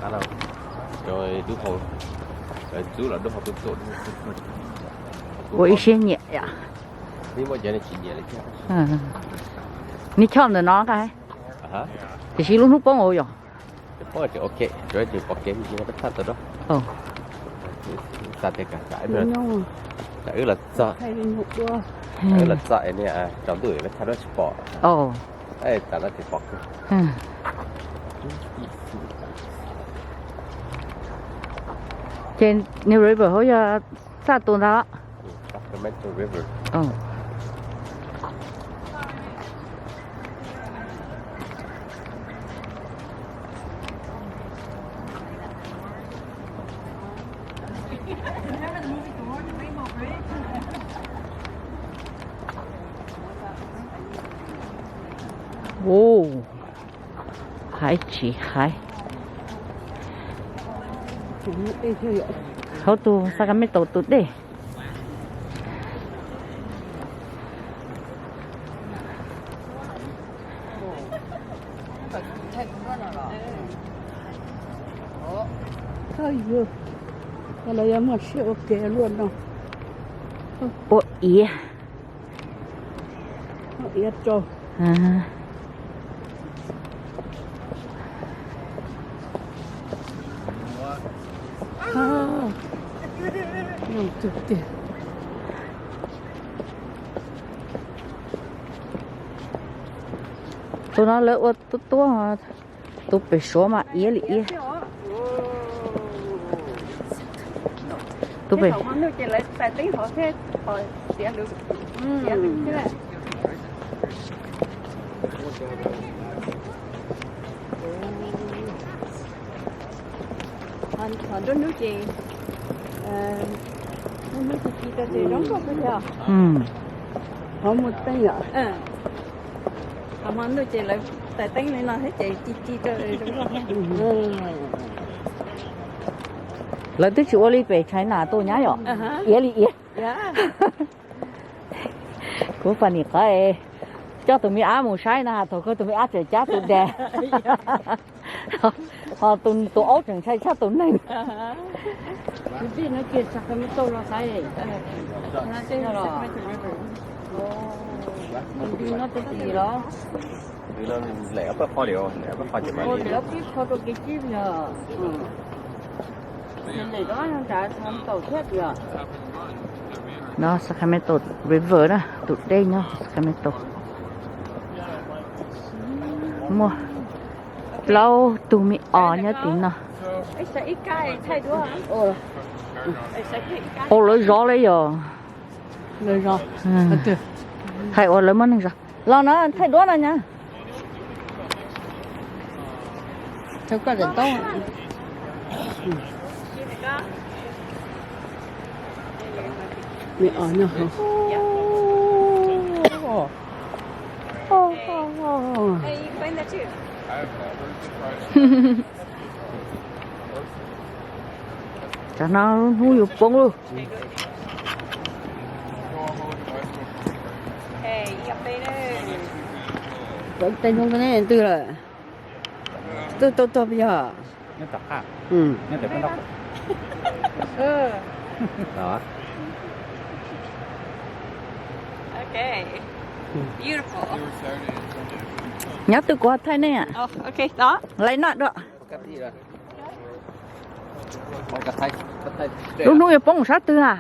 Cov dub hau, cov dub los dub hau tuaj tuaj. Ua ib siab nyiam yom. Neb muab cov no tsis nyiam li thiab. Neb choj ntawm no nqa, tiam sis lub hnub poob ua yog. Poob ces ok, cov ces pom kev me ntsis peb txhaj tau rau. Xav tias wb los txog, wb los txog es niag tsaus ntuj peb txhaj duab tsis pom. Tam no ces pom. Ces niag river hauv yog txaj tus ntag. Hais tsis hais. Hauv tus Sacramento tus dej. Lawv yuav muaj siab ua ke luaj no. Ua iav. Iav rau. Nyob tug tiag. Tus no lawv ua tuab tuab, tus pem Suav mas iav li iav. Tus pem Qhov nruab hnub ces, nruab hnub ci ci rau ces zoo nkauj kawg thiab. Qhov muaj teeb yom. Qhov hmo ntuj ces lawv tais teeb li no thiab ces ci ci rau zoo nkauj. Lawv twb tsis ua li pem China tuaj nyab yom. Iav li iav. Kuv funny qhov coj tus me ab mus saib na, thaum kawg tus me ab tseem cab tus dad, ho tus aub tseem ntshai tshaj tus neeg. No Sacramento River na, tus dej nyob Sacramento. Muaj plaub tug me os nyob tim no. Ua lawv zov li yog. Hais ua lawv muaj neeg zov los no thaij duab no nyab. Tam no hnub yuav poob lauj. Tej hnub ne twg lawm? Twb tau tuag puas yog? Nyob twg kuv thaij nej. Laij noj dua. Lub hnub yuav poob sab twg na?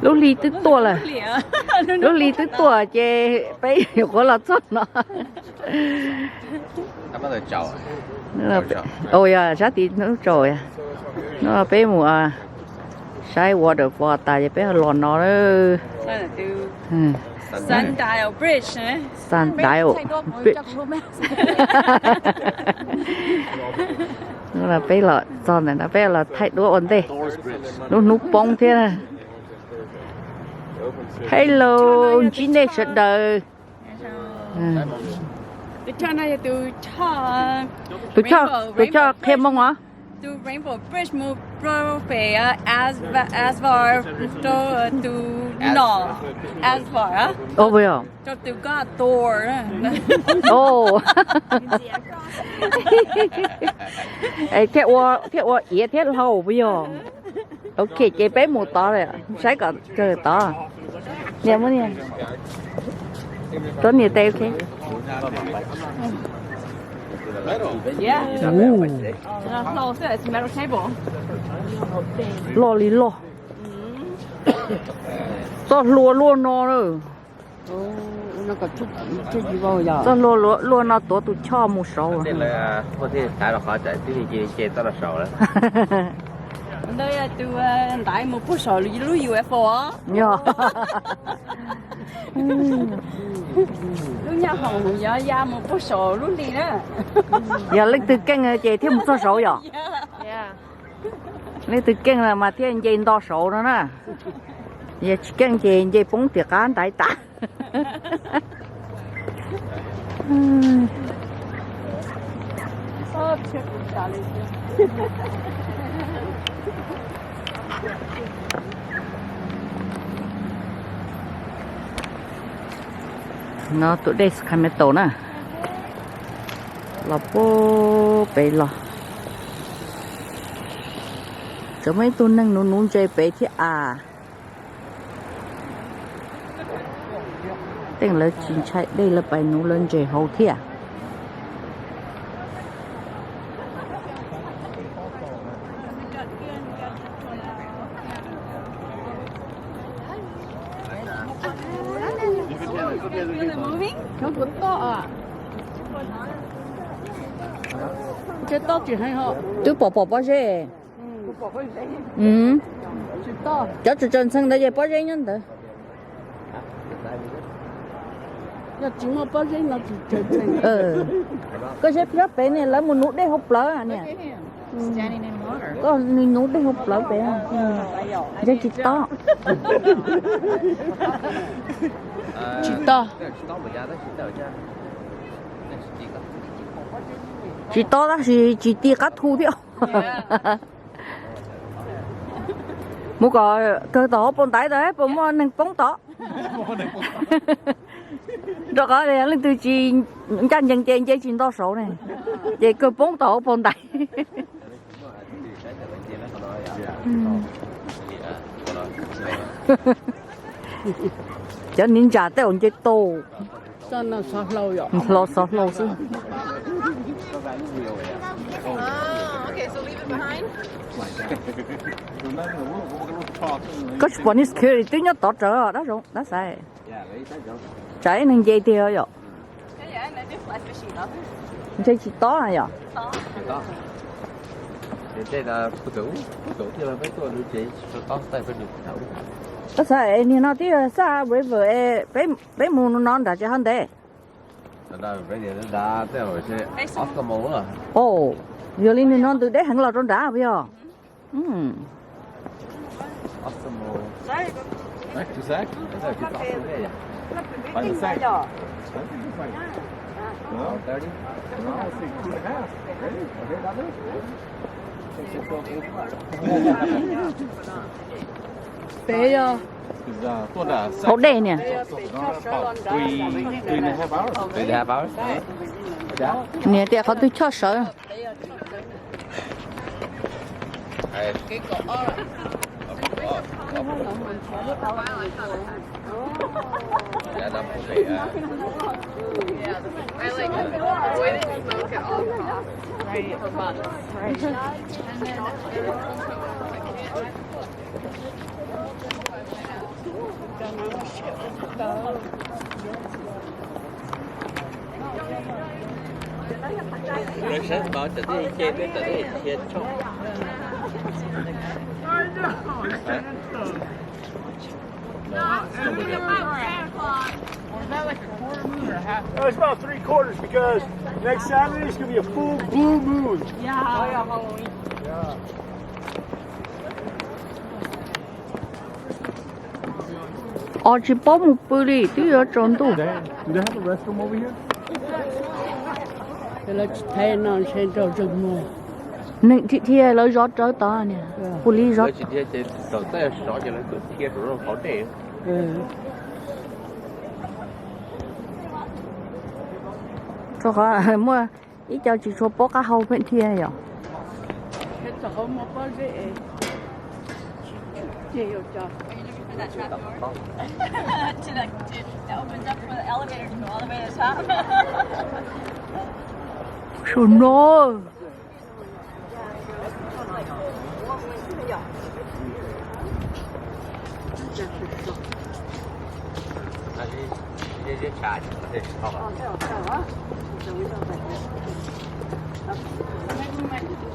Lub hli twb tuaj lawm. Lub hli twb tuaj ces peb yuav qhuav los txog no. Yog sab tid hnub tsaus. No peb mus saib waterfall tas ces peb los no. Sundial Bridge. Sundial Bridge. Peb los txog ntawm no peb los thaij duab ua ntej. Lub hnub poob thiab. Hello, ntsib nej sawv daws. Tus choj qhia moo os. Tus Rainbow Bridge mus rau pem Asvar, rau tus nom Asvar, rau tus god Thor. Thiaj ua, thiaj ua iav thiab hlau puas yog? Ok, ces peb mus tod, saib kom kawg tod. Nias, muab nias, rov nias tes, ok. Loj li loj. Txoj hlua luaj no lawm. Txoj hlua luaj no tuav tus choj mus saud. Tus ntaiv mus puag saum lub U F O. Yog. Lub nyab hoom yog ya mus puag saum lub hli na. Yog leej twg keej ces thiaj mus txog saud yom? Leej twg keej mas thiaj nce nto saud no na. Yog tsis keej ces nce poob tim qab ntaiv tas. No tus dej Sacramento na. Los puag pem los. Tseem muaj ib tug neeg nuv nuv ntses pem thiab as. Tej lawv tsis ntshai dej lawv pais nuv lawv ntses hauv thiab. Twb pom pom pob zeb. Cov tsaws tsaws ntxhee ntawd ces pob zeb nyob ntawd. Koj saib plab pem ne, lawv mus nuv dej hauv plawv niam. Koj nws nuv dej hauv plawv pem, ntseeg tsis tob. Tsis tob. Tsis tob tab sis tsis ti qab thu thiab. Mus kom kawg tom hauv paus ntaiv tod puas muaj neeg poob tod. Rau qhov leej twg tsis ncaj ncees ces nce tsis nto saud ne, ces kawg poob tom hauv paus ntaiv. Cov niv ntsa tej zaum nce tau. Xov hlau xwb. Koj tsis pom niag security twb nyob tod rawv dab zoov dab xaiv. Tsam ib neeg nce tiag yom. Ntshe tsis tob na yom. Tab sis niag no twb yog Sacramento river, peb mus no nram tsev hov ntev. Yog li nws no ntws deb heev los rau nrad puas yog? Pem yog hauv dej niam. Niam tias qhov twg choj sawv. It's about three quarters because next Saturday is going to be a full blue moon. Os, tsis paub mus pw li, twb yuav tsaus ntuj. Lawv tsis thaij no ntshe nrog zog mus. Neeg dhia dhia lawv zov rawv tod niam, hu li zov. Rau qhov muaj ib co tsis tshua paub qab hau pheej dhia yom. Sub no.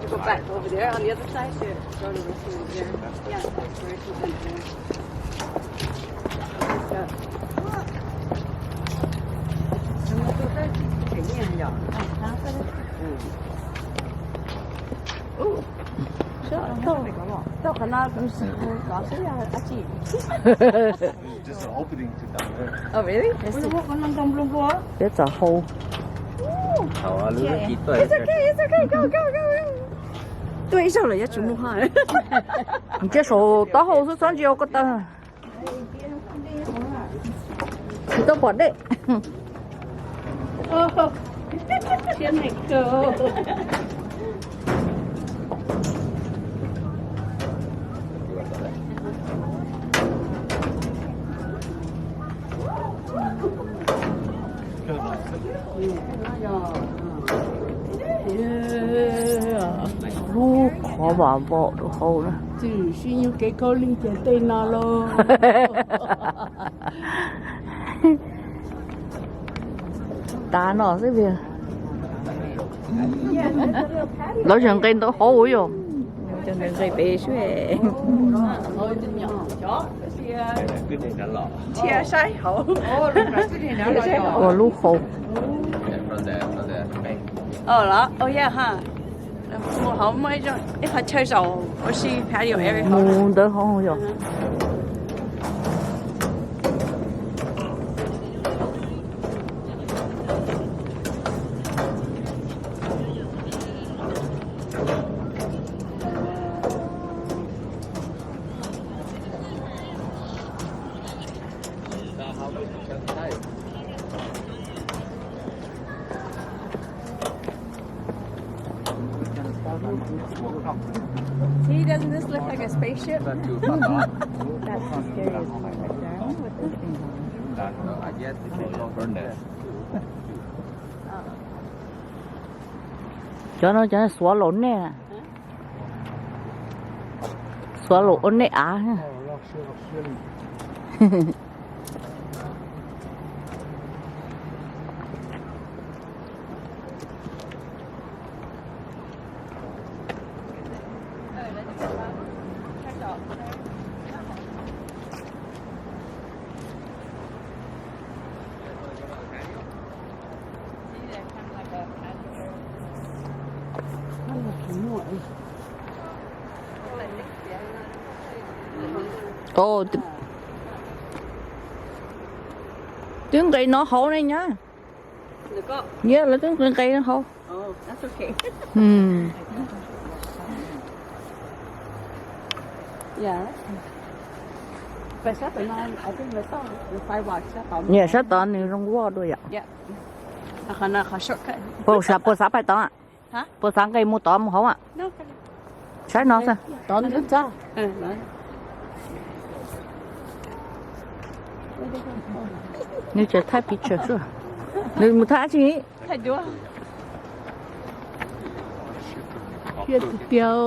Go back over there on the other side to go to the, yeah, where it went there. Ub, tau qhov no, no xwb yog dab tsi? Just an opening to down there. Oh, really? Peb txawm hau. It's okay, it's okay, go, go, go, go. Tuaj ib zaug lawm yuav tsum mus ho. Ntsia saum taub hau xwb txhob ntsia ko taw. Tsis tau pom dej. Lub qhov vam vom rau hauv na. Tsis sib nyuj kev khaub lig ces tej no lauj. Tav no xwb vim lawv tseem nqis ntawm hauv yom. Nqis pem xwb. Ua lub hauv. Mus hauv muaj ib qhov chaw zaum ua si patio area hauv. Mus ntawd hauv yom. See, doesn't this look like a spaceship? That's the scariest part right there. I wonder what this thing is. Cov no cov swallow nej, swallow ua nej av. Twb nqis no hauv ne nyab. Nyiam lawv twb nqis nqis hauv. Niam sab tod nws zoo voj dua yom. Puas xav pais tod? Puas xav nqis mus tod mus hauv? Saib no xwb. Nws tseem thaij picture xwb. Nws mus thaij dab tsi? Tiag tiag.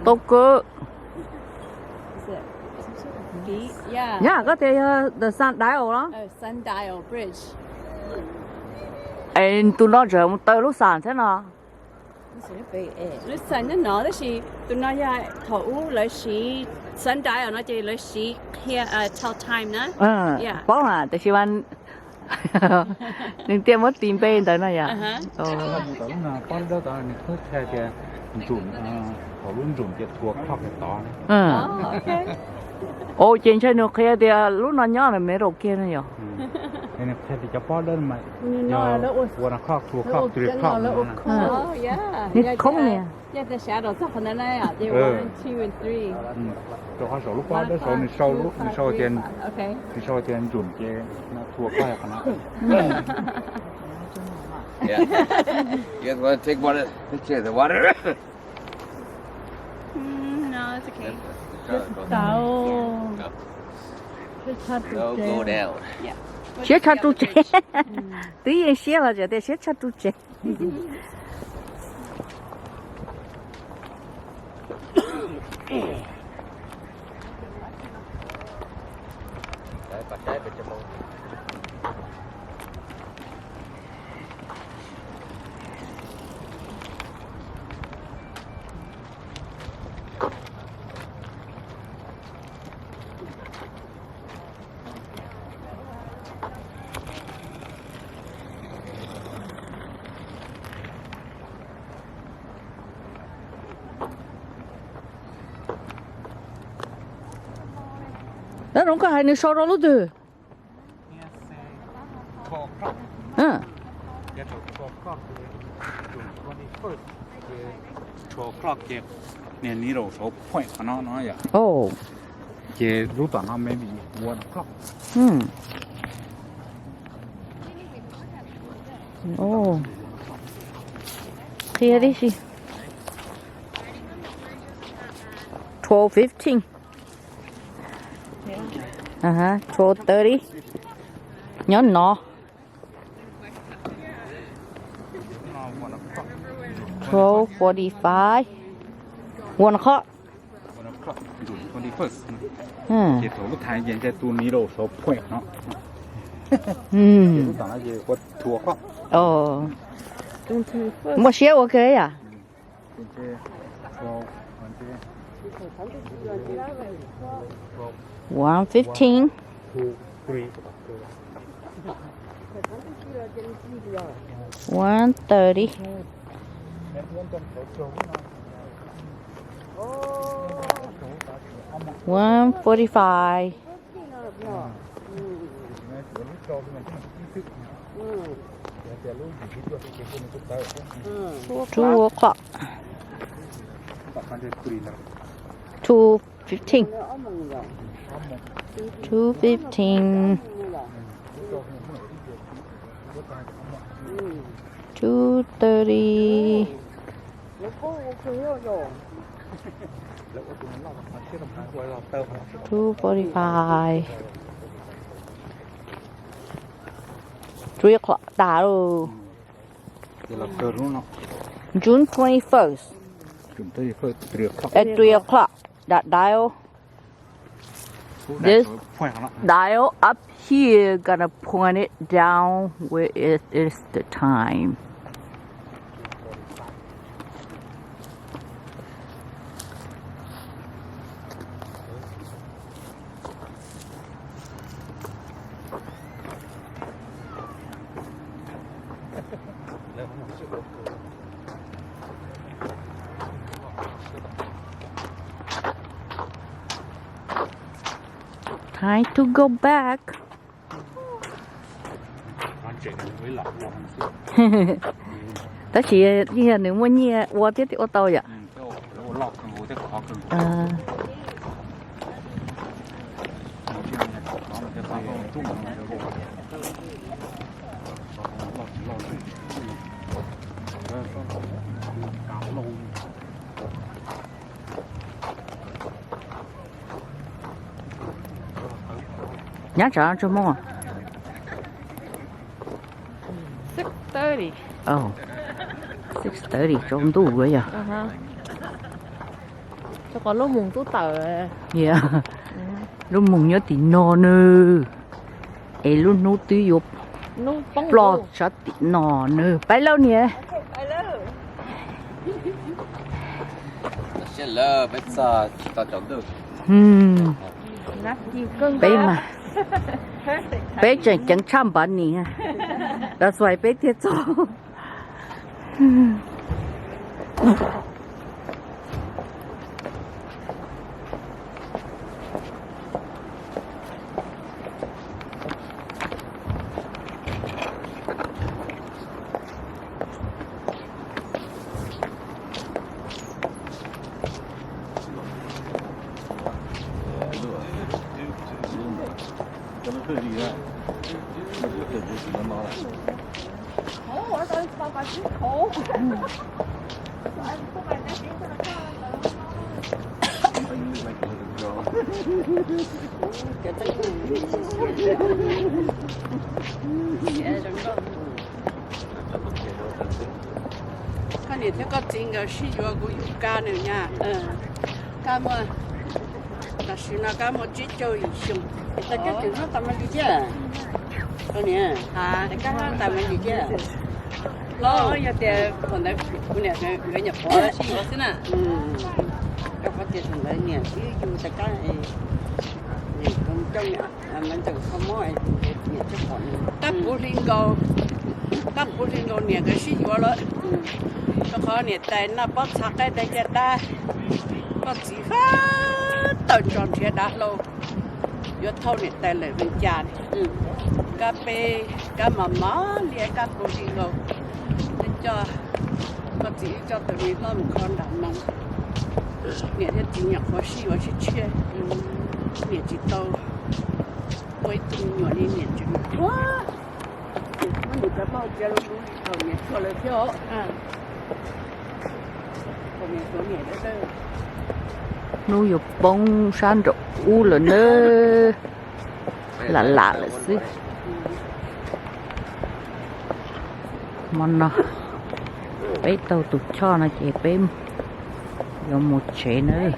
Tau kawg. Yog koj tias yog the sundial los? Es tus no tseem mus taw lub xam thiab no. Lub xam nyob no tab sis tus no yog thaum ub lawv siv sundial no ces lawv siv qhia tell time na. Paub hais tiam sis mas Nws thiaj muab tis npe ntawd no yom. Mus tom lub no pob dawb tod nws twb qhia tias ntsoom, thaum lub ntsoom ces two o'clock tod. Ua ces ntshe nws qhia tias lub no nyob middle kiag no yom. Nws qhia tias cov pob dawb mas yog one o'clock, two o'clock, three o'clock. Nws khoob nias. Rau qhov saum lub pob dawb saud nws sau, nws sau tias ntsoom ces two o'clock qhov no. You guys want to take one picture of the water? Mm, no, it's okay. Go, go down. Siab tshaj tsuj tsev. Twb yeej siab los tseem tias siab tshaj tsuj tsev. Dab Zoov, koj hais nws sau rau lub twg? Niag needle saud point qhov no no yom. Ces lub tom no maybe one o'clock. Qhia tib si. Twelve fifteen. Twelve thirty. Nyob no. Twelve forty-five. One o'clock. Ces thaum lub thaiv ces ntshe tus needle saud point no. Muaj siab ua ke yam. One fifteen. One thirty. One forty-five. Two o'clock. Two fifteen. Two fifteen. Two thirty. Two forty-five. Three o'clock tas lawm. June twenty-first. At three o'clock. That dial. This dial up here gonna point it down where it is the time. Time to go back. Tab sis yog nws muaj nyiaj ua thiab thiaj ua tau yom. Nyab tsam tsaug hmoo. Six thirty. Six thirty, tsaus ntuj lawm yog. Rau qhov lub moos twb tawm. Lub moos nyob tim no nawb. Es lub hnub twb yuav ploj sab tim no nawb. Peb lauj niam. Peb mas Peb tseem ceev tshaj npav nis, that's why peb thiaj txog. Koj niam thiab koj txiv nkawd sib yuav kuv yug kab nws nyab. Kab muaj, tam sim no kab muaj tsib caug yim xyoo. Tau coj tseem hnub tas ma li thiab. Koj niam, kab hnub tas ma li thiab. Los yog tias thaum ntawd kuv niam nkawd nyuam qhuav sib yuav xwb na. Rau qhov tias thaum ntawd niam twb yug tas kab, niam coj niam ntxawm kho mob, niam twb pom niam. Kab puv hli nkaus, kab puv hli nkaus niam nkawd sib yuav lawm. Rau qhov niam tais noj pob txha qaib dai caj dab, koj txiv fab tawm ntsos nrhiav dav hlau yuav thauj niam tais lawm Vees Cas. Kab peb, kab mos mos liab kab puv hli nkaus. Coj, koj txiv wb coj tus me hlob mus kho nram Moos. Niam thiab txiv nyuam qhuav sib yuav tshiab tshiab, niam tsis tau muaj ib tug me nyuam li niam tseem ua, muab niam cov plaub hau tsiav lub lub li thaum niam tuag lawm thiab os. Hnub yuav poob sab nraum ub lawm nawb. Lam lam lawm xwb. Hmo no peb taug tus choj no ces peb yuav mus tsev nawb.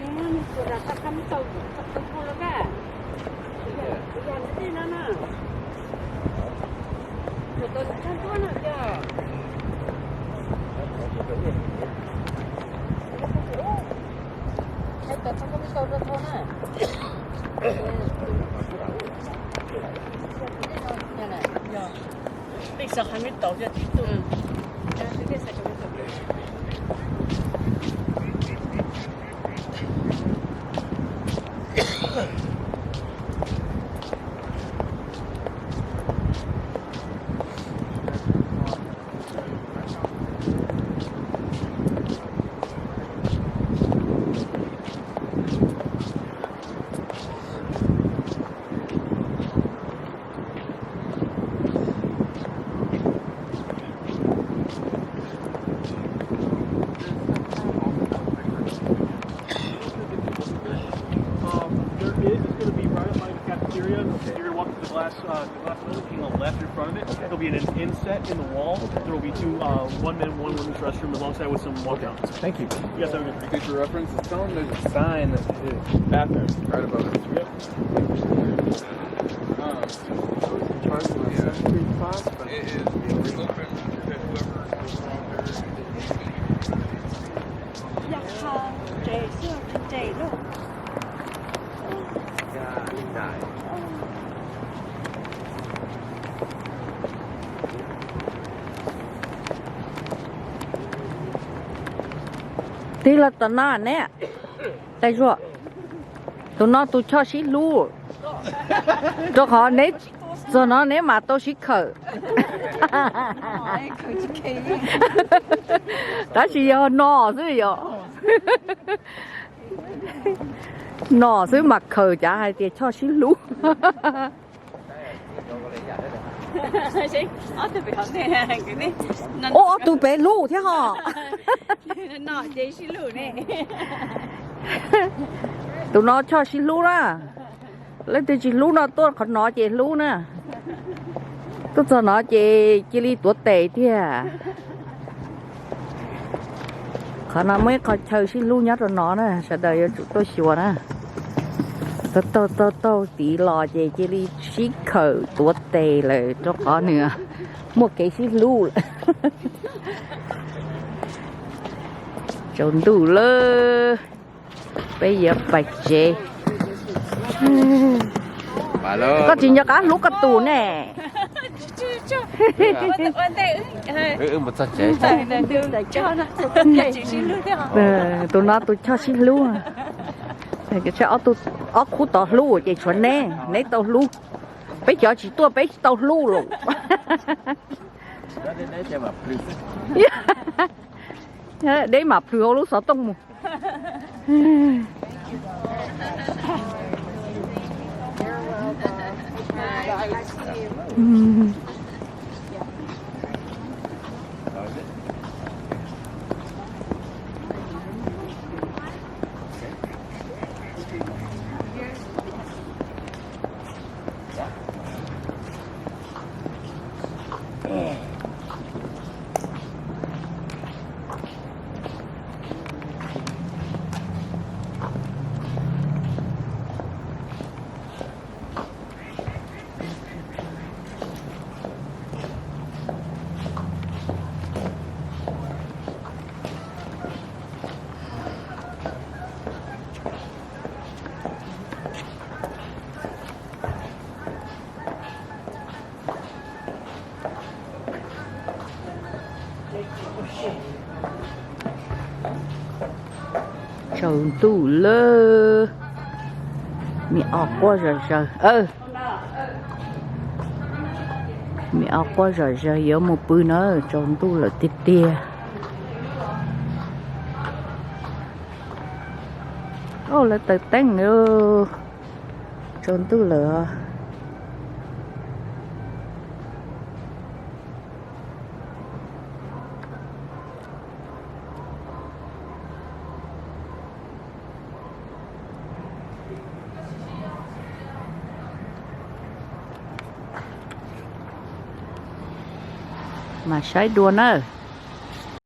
Um, there is, it's gonna be right up by the cafeteria. You're gonna walk to the glass, uh, the glass building, taking a left in front of it. There'll be an, an inset in the wall. There will be two, uh, one men, one women's restroom alongside with some walkouts. Thank you. You guys have a good. For future reference, just tell them there's a sign that says bathroom right above it. Yep. Um, I was in charge of my seventh grade class, but it is open to whoever is no longer. Yog ho, nres xwb, nres lawm. Tig los tom no ne, Tais Zuag. Tus no tus choj sib hlub, rau qhov neb txog no neb mam tau sib khawm. Tab sis yog no xwb yom. No xwb mas khaws cav hais tias choj sib hlub. Ob tug pem hauv ntej, ua ob tug pem hlub thiab ho. No ces sib hlub ne. Tus no choj sib hlub na. Leej twg tsis hlub no tuaj qhov no ces hlub na. Tuaj txog no ces cia li tuav tes tiag. Qhov no muaj ib qho chaw sib hlub nyob rau no na, sawv daws yuav tsum tuaj xyuas na. Taug taug taug taug tid los ces cia li sib khawm tuav tes lawm rau qhov nws muaj kev sib hlub lawm. Tsaus ntuj lawm, peb yuav pais tsev. Koj tsis nco qab hlub koj tus ne. Tus no tus choj sib hlub. Ob khub tod hlub ces tshuav neb, neb tau hlub. Peb cov tsis tuaj peb tsis tau hlub lawm. Deb mam plhws hauv lub xov tooj mus. Tsaus ntuj lawm, me o quaj zom zaws. Me o quaj zom zaws yuav mus pw na, tsaus ntuj lawm tiag tiag. Lawv taws teeb, tsaus ntuj lawm. Mas saib dua na.